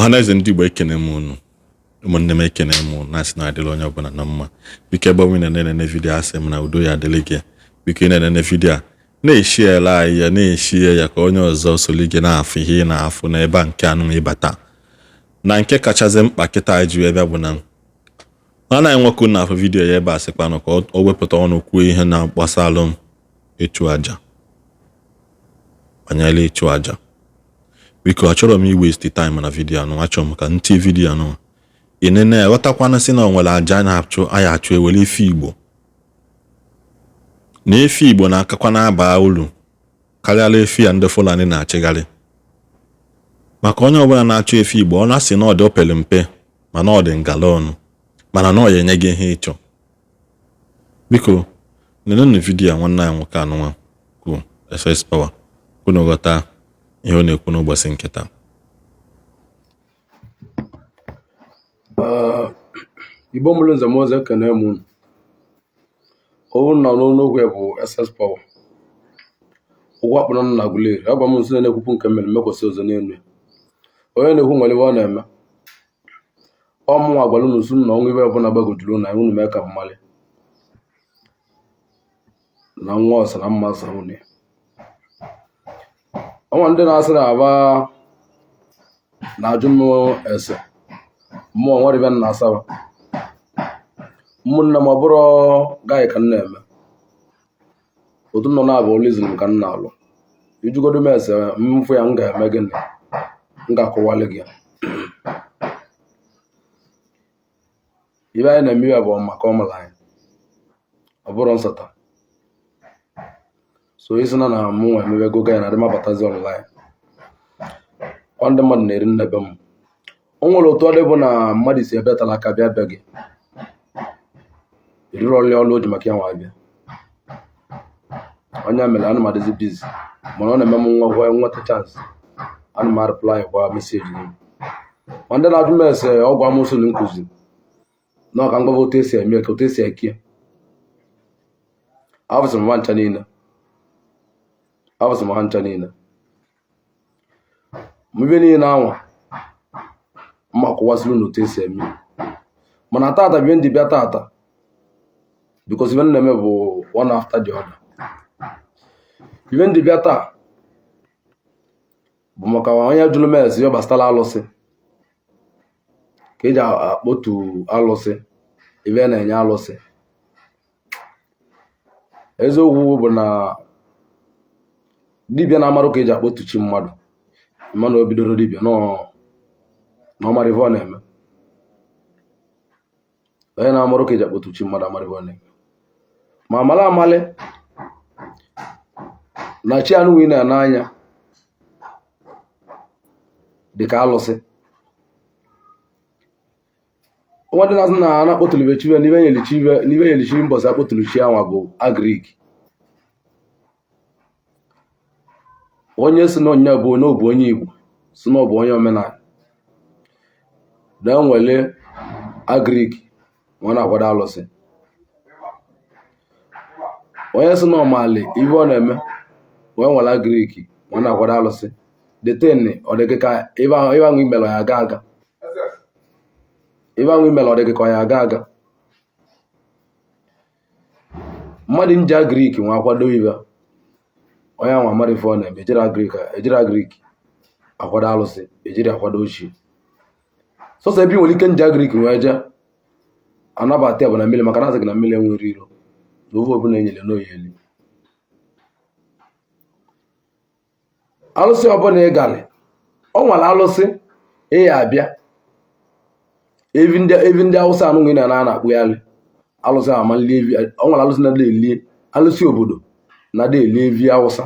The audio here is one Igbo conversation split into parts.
Ọhaneze ndị Igbo, ekene m unu. Ụmụnne m, ekene m unu. Na-asị na adịla onye ọbụla na mma. Biko, ebe ọbụla na-enene vidiyo, asị m na udo ya adịrị gị. Biko, ị na-enene vidiyo a, na-eshiela anyị ya, na-eshie ya ka onye ọzọ soli gị na-afụ ihe ị na-afụ n'ebe a nke anụ ịbata. Na nke kachasị mkpa kịta anyị ji wee bịa bụ na nwanne anyị nwoke na-afụ vidiyo ya ebe a sịkwanụ ka o wepụta ọnụ kwuo ihe na-gbasalụ ịchụ aja, banyere ịchụ aja. Biko, achọrọ m i-waste time na vidiyo anụ. Achọrọ m ka ntị vidiyo anụ ị nene ya, ghọtakwana sị na o nwere aja na-achụ anyị achụ ewere efi Igbo, na efi Igbo na-akakwa na-aba uru karịala efi ya ndị Fulani na-achịgharị. Maka onye ọbụla na-achụ efi Igbo, ọ na-asị na ọ dị opere mpe, mana ọ dị ngala ọnụ, mana na ọ ya enye gị ihe ịchọ. Biko, nenenụ vidiyo a nwanne anyị nwoke anụnwa kwuo, SS Power, unu ghọta ihe ọ na-ekwu n'ụbọchị nke taa. Igbo mụrụ nze mụọ ọzọ, ekene m unu. Ọwụ na n'ọnụogwe bụ SS Power, ụgwọ akpụrụ na Aguleri. Agwa m nso na-ekwupụ nke mere mekwasị ọzọ n'elu ya. Onye na-ekwu nwere ibe ọ na-eme. Ọ mụnwa gwara unu sị na ọnwa ibe ọbụla gbagojuru na unu mee ka mmalị na nwa ọsa na mma asa unu ya. Ọnwa ndị na-asị na aba na-ajụ m ese mmụọ nwere ibe na asaba ụmụnne m. Ọ bụrụ gaghị ka m na-eme otu m nọ na-abụ olizin ka m na-alụ ijugodo m ese mfụ ya, m ga-eme gịnị? M ga-akọwalị gị ya. Ibe anyị na-eme ya bụ maka ọmụla anyị, ọ bụrụ nsata so isi na na mụ nwa emebego gị na adị mabatazi online. Ọ ndị mmadụ na-eri nnebe m. O nwere otu ọ dị bụ na mmadụ si ebe tara aka bịa be gị eriri ọlị ọlụ o ji maka ya nwa bịa. Onye mere ana m adịzi busy, mana ọ na-eme m nwa gwa nweta chance, ana m reply kwa message gị. Ma ndị na-ajụ m ese ọgwụ amụsụ na nkụzi na ọka mgbaba otu esi eme ka otu esi eke afụsị m ha ncha niile, afụsị m ha ncha niile. Mgbe niile anwa mma kọwasịrị unu otu esi eme. Mana tata bụ ndị bịa tata, because ibe na-eme bụ one after the other. Ibe ndị bịa taa bụ maka onye jụrụ m ese ihe gbasara alụsị, ka eji akpọtu alụsị, ibe na-enye alụsị. Eziokwu bụ na dibịa na-amarụ ka eji akpọtu chi mmadụ, mana o bidoro dibịa na ọ mara ife ọ na-eme. Onye na-amarụ ka eji akpọtu chi mmadụ amara ife ọ na-eme. Ma amala amalị na chi anụ ị na-ene anya dị ka alụsị. Nwa ndị na-asị na a na-akpọtụrụ ibe chi n'ibe nyeli chi n'ibe nyeli chi mbọsị akpọtụrụ chi anwa bụ agric. Onye si na onye bụ onye bụ onye Igbo si na ọ bụ onye omenala na-enwele agric nwa na-akwado alụsị. Onye si na ọmali ibe ọ na-eme wee nwere agric nwa na-akwado alụsị deten, ọ dị ka ibe ahụ imere ya aga aga, ibe ahụ imere ọ dị ka ọ ya aga aga. Mmadụ nji agric nwa akwado ibe onye ahụ amara ife ọ na-eme. Ejiri agric, ejiri agric akwado alụsị, ejiri akwado ochie. Sọsọ ebe ị nwere ike nji agric wee jee anabata ya bụ na mmiri, maka na asị gị na mmiri enwere iro na ofe ọbụla enyere n'oyi elu. Alụsị ọbụla ị galị, ọ nwere alụsị ị ya abịa evi ndị awụsa anụ na na na-akpụgharị alụsị ama nli evi. Ọ nwere alụsị na-adị eli, alụsị obodo na-adị eli evi awụsa.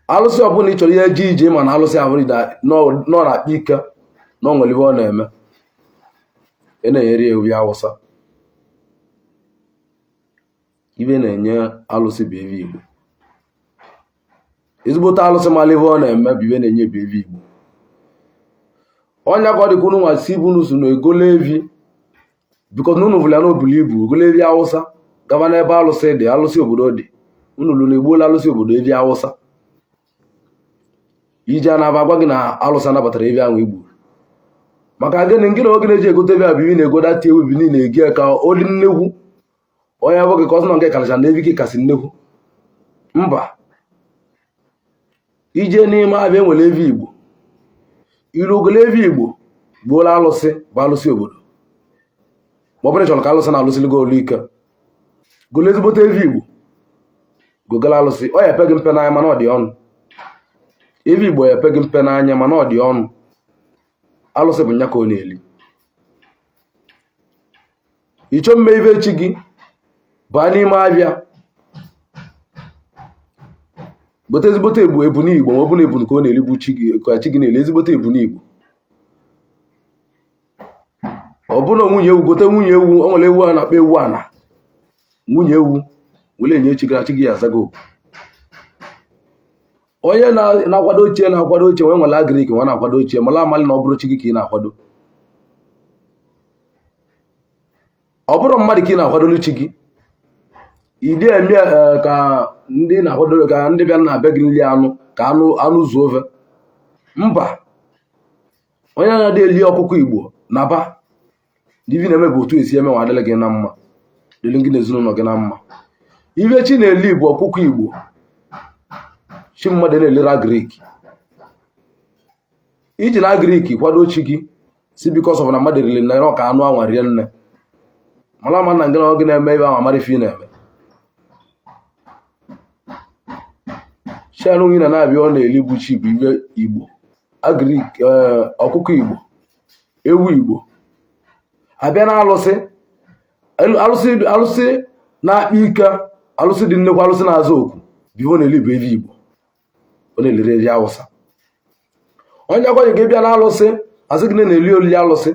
Alụsị ọbụla ị chọrọ ihe eje ije, ma na alụsị ahụ nọ na-akpa ike na ọ nwere ibe ọ na-eme, ị na-enyere ya evi awụsa. Ibe na-enye alụsị bụ evi Igbo. Ezigbote alụsị mara ibe ọ na-eme bụ ibe na-enye bụ evi Igbo. Ọnya ka ọ dịka unu nwa si bụ unu so na egolo evi, because na unu vụla na obulu ibu egolo evi awụsa gaba n'ebe alụsị dị, alụsị obodo dị. Unu lụ na egbuola alụsị obodo evi awụsa. Iji a na-aba agwa gị na alụsị anabatara evi ahụ i gburu. Maka gịnị? Ngị na oge na-eji egote evi a bụ ivi na-ego dati ewu bi niile egi ka ọ dị nnekwu. Onye bụ gị ka ọ sị na nke kacha na evi gị kasị nnekwu. Mba, ije n'ime abịa enwere evi Igbo. Ilu ogolo evi Igbo gbuola alụsị bụ alụsị obodo. Ma ọ bụrụ chọrọ ka alụsị na-alụsịrị gị olu ike, golo ezigbote evi Igbo, gogolo alụsị. Ọ ya epe gị mpe n'anya, mana ọ dị ọnụ. Evi Igbo ya epe gị mpe n'anya, mana ọ dị ọnụ. Alụsị bụ nya ka ọ na-eli. Ịchọ mme ibe chi gị, baa n'ime abịa gote ezigbote ebu ebunu Igbo. Ma ọ bụ na ebunu ka ọ na-eli bụ chi gị, ka chi gị na-eli ezigbote ebunu Igbo. Ọ bụ na nwunye ewu, gote nwunye ewu. O nwere ewu a na-akpọ ewu ana, nwunye ewu, were enye chi gị, chi gị ya azago. Onye na-akwado ochie na-akwado ochie nwee nwere agric nwa na-akwado ochie, mara amalị na ọ bụrụ chi gị ka ị na-akwado, ọ bụrụ mmadụ ka ị na-akwadolu chi gị. Ịdị eme ka ndị na-akwado ka ndị bịa na be gị nri anụ ka anụ anụ zuo ofe. Mba, onye na-adị eli ọkụkọ Igbo na ba ivi na-eme bụ otu esi eme nwa adịrị gị na mma, dịrị gị na ezinụlọ gị na mma. Ife chi na-eli bụ ọkụkọ Igbo. Chi mmadụ na-elere agric. Iji na agric kwado chi gị si because of na mmadụ riri na ọka anụ anwa rie nne, mara ama na ngị na oge na-eme ibe ahụ amara ife ị na-eme. Chi anụ na na-abịa ọ na-eli bụ chi bụ ibe Igbo, agric, ọkụkọ Igbo, ewu Igbo. Abịa na alụsị, alụsị alụsị na-akpa ike, alụsị dị nnekwu, alụsị na-aza oku bụ ife ọ na-eli bụ evi Igbo. Ọ na-elere evi Awụsa. Onye agwa gị bịa na alụsị, asị gị na-eli olili alụsị.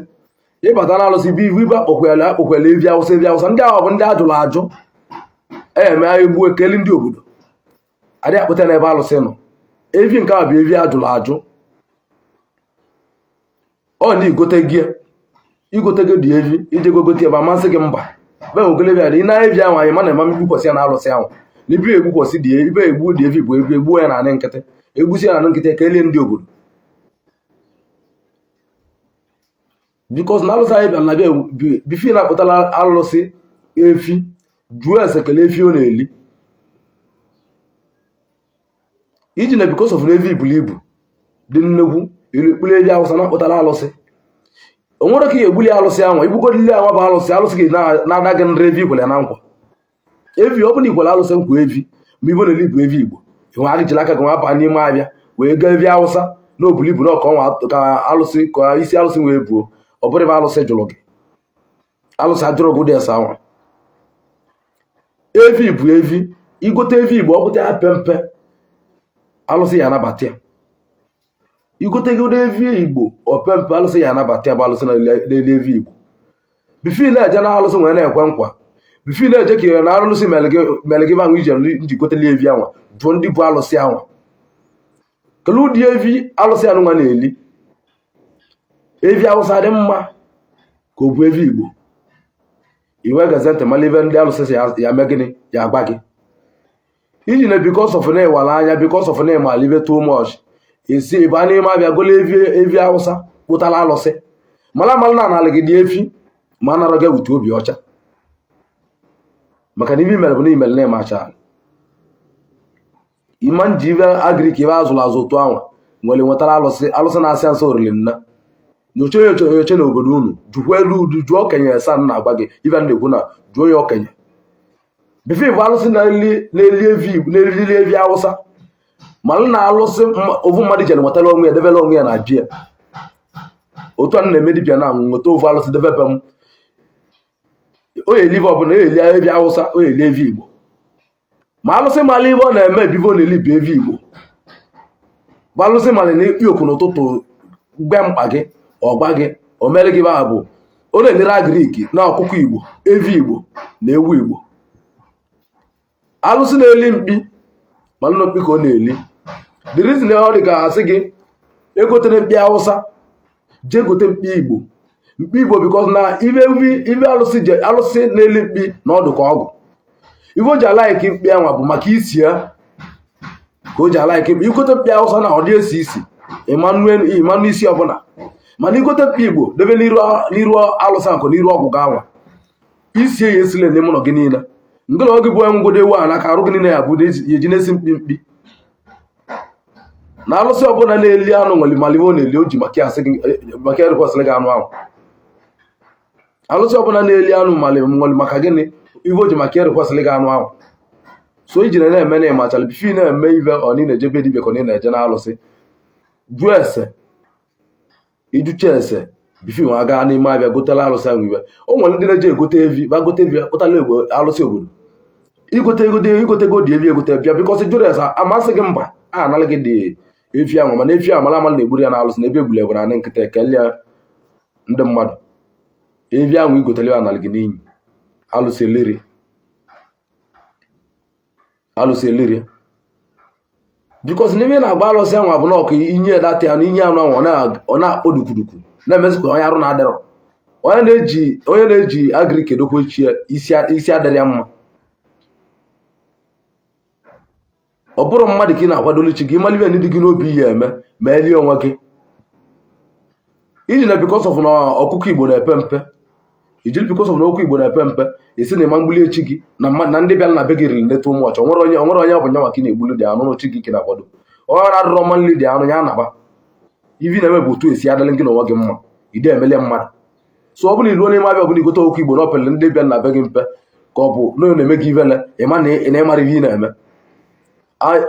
Ịbata na alụsị bụ iwu ibe akpọkwala akpọkwala evi Awụsa, evi Awụsa. Ndị ahụ bụ ndị ajụrụ ajụ eme egbu ekeli ndị obodo adịghị akpụta n'ebe alụsị nọ. Evi nke a bụ evi ajụrụ ajụ. Ọ na igote gị, igote gị dị evi ije gogote ebe amasị gị. Mba, be ogole bịa dị na evi ahụ anyị mana ema gbukwasị ya na alụsị ahụ na ibe egbukwasị dị ibe egbu dị evi bụ ebi egbuo ya na anị nkịtị, egbusi ya na anị nkịtị ka elie ndị obodo. Because na alụsị anyị bịara na bịa bifi na-akpụtala alụsị efi, jụọ ese kele efi ọ na-eli iji na because of na evi buru ibu dị nnekwu ilu ekpuru evi Awụsa na-akpụtara alụsị. O nwere ka ị egbuli alụsị anwa igbugodili anwa bụ alụsị. Alụsị gị na-ada gị nra evi ikwere na nkwa evi. Ọ bụla ikwere alụsị nkwa evi, ma ibo na-eli bụ evi Igbo, nwe aka jiri aka gị nwa baa n'ime abịa wee gaa evi Awụsa na obulu ibu na ọka ọnwa ka alụsị ka isi alụsị wee buo. Ọ bụrụ ebe alụsị jụrụ gị, alụsị ajụrụ gị ụdị ese anwa. Evi bụ evi. Igote evi Igbo, ọpụta ya pempe, alụsị ya anabata ya. Igotegodo evi Igbo opempe, alụsị ya anabata ya, bụ alụsị na-eli evi Igbo. Before na-eje na alụsị nwere na-ekwe nkwa, before na-eje ka na alụsị mere gị ahụ ije nji goteli evi anwa, jụọ ndị bụ alụsị anwa kelee ụdị evi alụsị anụnwa na-eli. Evi Awụsa dị mma ka ọ bụ evi Igbo? Iwe gazie ntị mala ibe ndị alụsị si ya mee gịnị ya agwa gị. Iji na because of na ịwara anya, because of na ịmala ibe too much, esi ebe a n'ime abịa golo evi, evi Awụsa kpụtara alụsị, mara mara na anala gị dị efi ma anara gị ewute obi ọcha, maka na ibe imere bụ na imere na ịmacha ịma nji ibe agric ibe azụrụ azụ otu anwa nwere nwetara alụsị. Alụsị na-asị nsọ oriri nna nyocha nyocha nyocha n'obodo unu, jụkwa elu udu, jụọ okenye sa na-agwa gị ibe na-ekwu na jụọ ya okenye before bụ alụsị na-eli na-eli evi na-elili evi Awụsa. Mana na alụsị ovu mmadụ jere nwetara onwe ya, debere onwe ya na bia otu a na-eme dibịa na nweta ovu alụsị debe be m. Onye elive ọbụla onye eli evi Awụsa, onye eli evi Igbo, ma alụsị mara ibe ọ na-eme ebivo na-eli bụ evi Igbo, bụ alụsị mara na ikpi oku n'ụtụtụ gbe mkpa gị ọgba gị o mere gị bụ ọ na-elere agric na ọkụkọ Igbo, evi Igbo na ewu Igbo. Alụsị na-eli mkpi, mana na mkpi ka ọ na-eli. The reason ọ dị ka asị gị egotere mkpi Awụsa, jee gote mkpi Igbo, mkpi Igbo, because na ibe ibe alụsị je alụsị na-eli mkpi na ọdụ ka ọgwụ. Ife o ji a-like mkpi anwa bụ maka isi ya Ka o ji ala ike igote mkpi Awụsa na ọ dị esi isi, ịmanụ isi ọbụla. Mana igote mkpi Igbo debe n'iru alụsị nkụ, n'iru ọgwụ gị anwa, isi ya esile n'ime ụlọ gị niile. Ndị na oge bụ onye ngodo ewu a n'aka arụ gị niile ya bụ ya eji na-esi mkpi mkpi. Na alụsị ọbụla na-eli anụ nwere malive ọ na-eli, o ji maka ya asị gị, maka ya rekwesịrị gị anụ ahụ. Alụsị ọbụla na-eli anụ mali nwere maka gịnị ive o ji maka ya rekwesịrị gị anụ ahụ. So iji na na-eme na ịmachala before ị na-eme ive, ọ na ị na-ejebe dibịa ka ọ na ị na-eje na alụsị, jụọ ese. Ijucha ese before nwa gaa n'ime abịa gotela alụsị ahụ iwe. O nwere ndị na-eje egote evi, ba gote evi kpụtala egbo alụsị obodo. Igote egote igote ego dị evi egote bịa, because jụrụ ese, amasị gị mba a anala gị dị efi ahụ. Mana efi ahụ mara amala na-egburu ya na alụsị na ebe egburu egbu na anị nkịta ekele ndị mmadụ. Evi ahụ igotele ya anala gị n'iyi, alụsị eleri, alụsị eleri, because n'ime na-agba alụsị ahụ bụ na ọkụ inye data anụ, inye anụ ahụ, ọ na-akpọ dukuduku, na-emezi ka onye arụ na-adịrọ. Onye na-eji agric edokwa echi ya, isi adịrị ya mma. Ọ bụrụ mmadụ ka ị na-akwadolu chi gị, ịmala ibe ndị dị gị n'obi ya eme ma elie onwe gị iji na because of na ọkụkọ Igbo na-epe mpe, ijiri because of na okwu Igbo na-epe mpe, isi na ịma mgbuli echi gị na mmadụ na ndị bịara na be gị riri nleta ụmụ ọchọ. Onwere onye ọ bụ nyanwa ka ị na-egbulu dị anụ n'ochi gị ka ị na-akwado. Onye na-adịrọ mma nli dị anụ ya anaba. Ivi na-eme bụ otu esi adịrị gị na onwe gị mma, ide emelie mmadụ. So ọ bụrụ na iruo n'ime abịa ọbụla igote okwu Igbo na ọpịlị ndị bịara na be gị mpe, ka ọ bụ na onye na-eme gị ivele, ịma na ị na-ịmara ihe ị na-eme.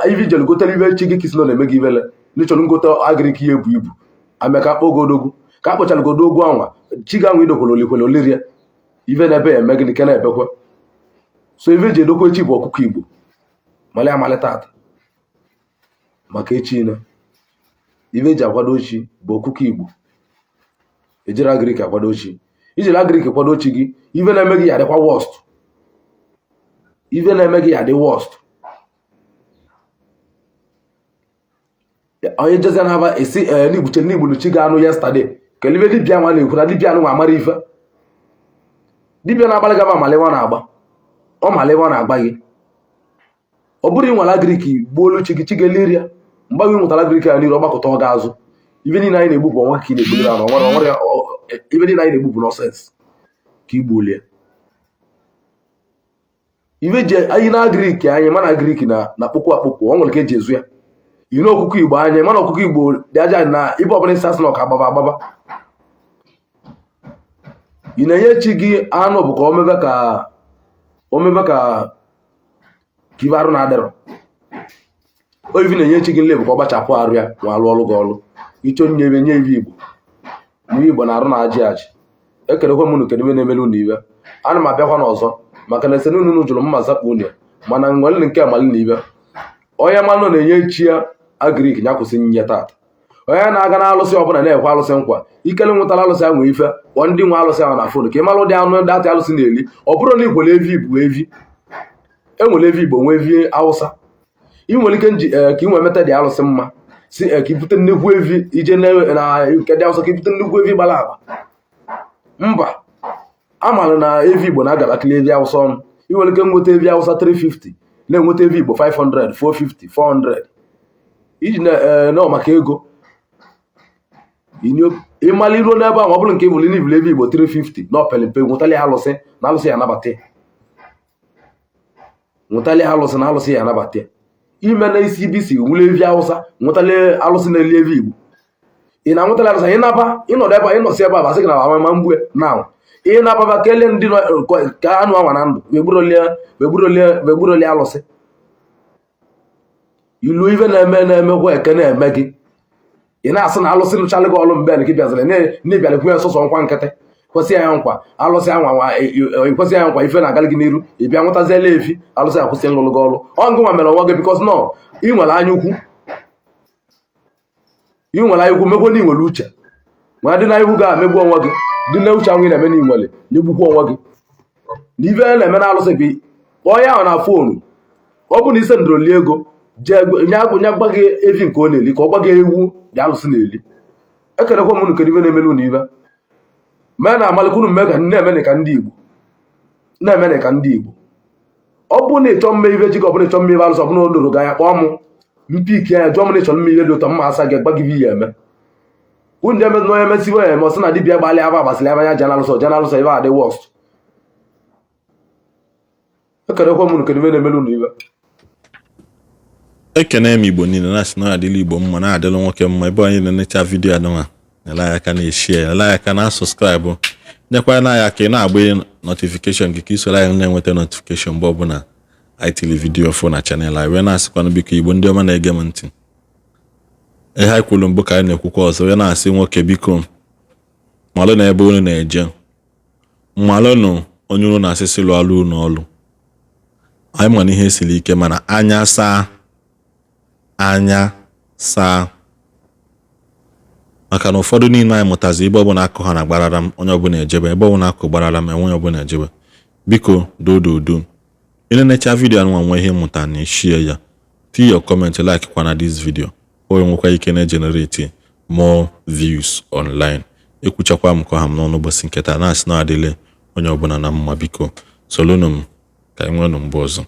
Ivi jere gotere ibe chi gị ka isi na ọ na-eme gị ivele ndị chọrọ ngote agric ya ebu ibu ameka akpọ gị odogwu, ka akpọchara gị odogwu anwa, chi gị anwa idokwere olikwere olirie ive na-ebe ya eme gịnị ke na-ebekwa. So ive eji edokwa echi bụ ọkụkọ Igbo mali amali tata maka echi na ive eji akwado chi bụ ọkụkọ Igbo. Ejiri agric akwado chi. Ijiri agric kwado chi gị, ive na-eme gị ya dịkwa worst, ive na-eme gị ya dị worst. Onye jezi na-aba esi ee n'igbuche n'igbulu chi gị anụ yesterday, kedu ibe dibịa nwa na-ekwu na dibịa anụ nwa amara ife dibịa na-agbalị gaba amaliwa na-agba ọ maliwa na-agba gị. Ọ bụrụ ị nwere agric gbuolu chi gị, chi gị eliri ya. Mgbe ị nwetara agric ya n'iru ọgbakọta ọ ga-azụ ibe niile anyị na-egbu bụ onwe ka ị na-egbuliri anụ. Onwere ibe niile anyị na-egbu bụ nonsense ka i gbuolie ibe ji anyị na agric anyị mana agric na na akpụkpọ akpụkpọ ọ nwere ka eji ezu ya. Ị na ọkụkọ Igbo anya mana ọkụkọ Igbo dị aja na ibe ọbụla isi asị na ọka agbaba agbaba. Ị na-enye chi gị anụ bụ ka o mebe ka o mebe ka ka ibe arụ na-adịrọ oivi. Na-enye chi gị nle bụ ka ọ gbachapụ arụ ya ma alụ ọlụ gị ọlụ ịchọ nye ebe nye ive Igbo na Igbo na arụ na-ajị ajị. Ekelekwa m unu. Kedu ibe na-emelu unu ibe? Ana m abịakwa n'ọzọ maka na esene unu jụrụ mma zapụ unu ya. Mana nwere nke mali na ibe onye manụ na-enye chi ya agric ya kwụsị nye tata. Onye na-aga na alụsị ọbụla na-ekwe alụsị nkwa ikele nwetara alụsị ahụ ife, kpọọ ndị nwe alụsị ahụ na phone ka ị mara ụdị anụ datị alụsị na-eli. Ọ bụrụ na ikwere evi bụ evi, enwere evi Igbo, nwee evi Awụsa. Ị nwere ike nji ee ka ị nwee meta dị alụsị mma si ee ka ibute nnukwu evi ije na nke dị Awụsa, ka ibute nnukwu evi gbara agba. Mba, amara na evi Igbo na-agabakili evi Awụsa ọnụ. Ị nwere ike nweta evi Awụsa 350, na-enweta evi Igbo 500, 450, 400 iji na ee nọ maka ego. Ịmala iruo n'ebe ahụ, ọ bụrụ nke ibuli n'ibuli evi Igbo 350 na ọpelimpe, nwetali alụsị na alụsị ya anabata ya. Nwetali alụsị na alụsị ya anabata ya. Ime na isi ibi si nwụrụ evi Awụsa, nwetali alụsị na-eli evi Igbo, ị na-anwetali alụsị. Ịnaba ịnọdụ ebe a, ịnọsi ebe a basị gị na ama mgbue na ịnababa kelee ndị nọ ka anụ anwa na ndụ wegburolie alụsị ilu. Ife na-eme na-emekwa eke na-eme gị, ị na-asị na alụsị lụchalụ gị ọlụ mgbe gị bịazịrị na ịbịara kwuo sọsọ nkwa nkịtị, kwesị ya nkwa alụsị anwa nwa kwesị ya nkwa ife na-agalị gị n'iru. Ị bịa nwetaziela efi, alụsị akwụsị nlụlụ gị ọlụ. Ọ ngụ nwa mere onwe gị, because nọ ị nwere anya ukwu, ị nwere anya ukwu mekwe na ị nwere uche ma dị na ihu ga-emegbu onwe gị, dị na uche ahụ ị na-eme na ị nwere na-egbukwa onwe gị na ife a na-eme na alụsị gị. Kpọọ ya ahụ na phone. Ọ bụ na ise ndụrụli ego jee nye gwa gị evi nke ọ na-eli, ka ọ gwa gị ewu dị alụsị na-eli. Ekelekwa m unu. Kedu ife na-emelu unu ibe mee na amalịka unu mee ka na-eme ka ndị Igbo na-eme ka ndị Igbo? Ọ bụrụ na ịchọ mma ife ji gị, ọ bụrụ ịchọ mma ife alụsị, ọ bụrụ na o doro gị anya, kpọọ mụ. Mpiki ya jụọ m na ịchọrọ mma ihe dị ụtọ mma asa gị gba gị ihe eme. Unu eme na onye mesibe ya eme ọsị na dibịa gbalị aba agbasịrị aba ya jee na-alụsọ jee na-alụsọ ibe adị worst. Ekerekwa m unu kedu ibe na-emelu unu ibe. Ekene m Igbo niile, na-asị na ọ adịla Igbo mma, na-adịla nwoke mma. Ebe anyị na-enecha video anụnwa, nyere anyị aka na-eshare, nyere anyị aka na subscribe, nyekwa na anyị aka ị na-agba notification gị ka isoro anyị na-enweta notification mgbe ọbụla anyị tiri video fụ na channel anyị. Wee na-asịkwanụ, biko, Igbo ndị ọma na-ege m ntị, ihe anyị kwuru mbụ ka anyị na-ekwukwa ọzọ. Wee na-asị nwoke, biko, malụ na ebe unu na-eje, mmalụnụ onye unu na-asịsị lụọlụ unu ọlụ. Anyị ma na ihe siri ike, mana anya saa, anya saa, maka na ụfọdụ niile anyị mụtazi ebe ọbụla akụ ha na-agbarara m, onye ọbụla ejebe ebe ọbụla akụ gbarara m enwe ọbụla ejebe. Biko, dododo, ị na-enecha video anụnwa, nwe ihe mmụta na ishie ya, tinye your comment, like kwana this video, o nwekwa ike na-egenerate more views online. Ekwuchakwa m ka ha m n'ọnụ ụbọchị nke taa, na-asị na adịle onye ọbụla na mma. Biko, solunu m ka anyị nweenụ mgbe ọzọ.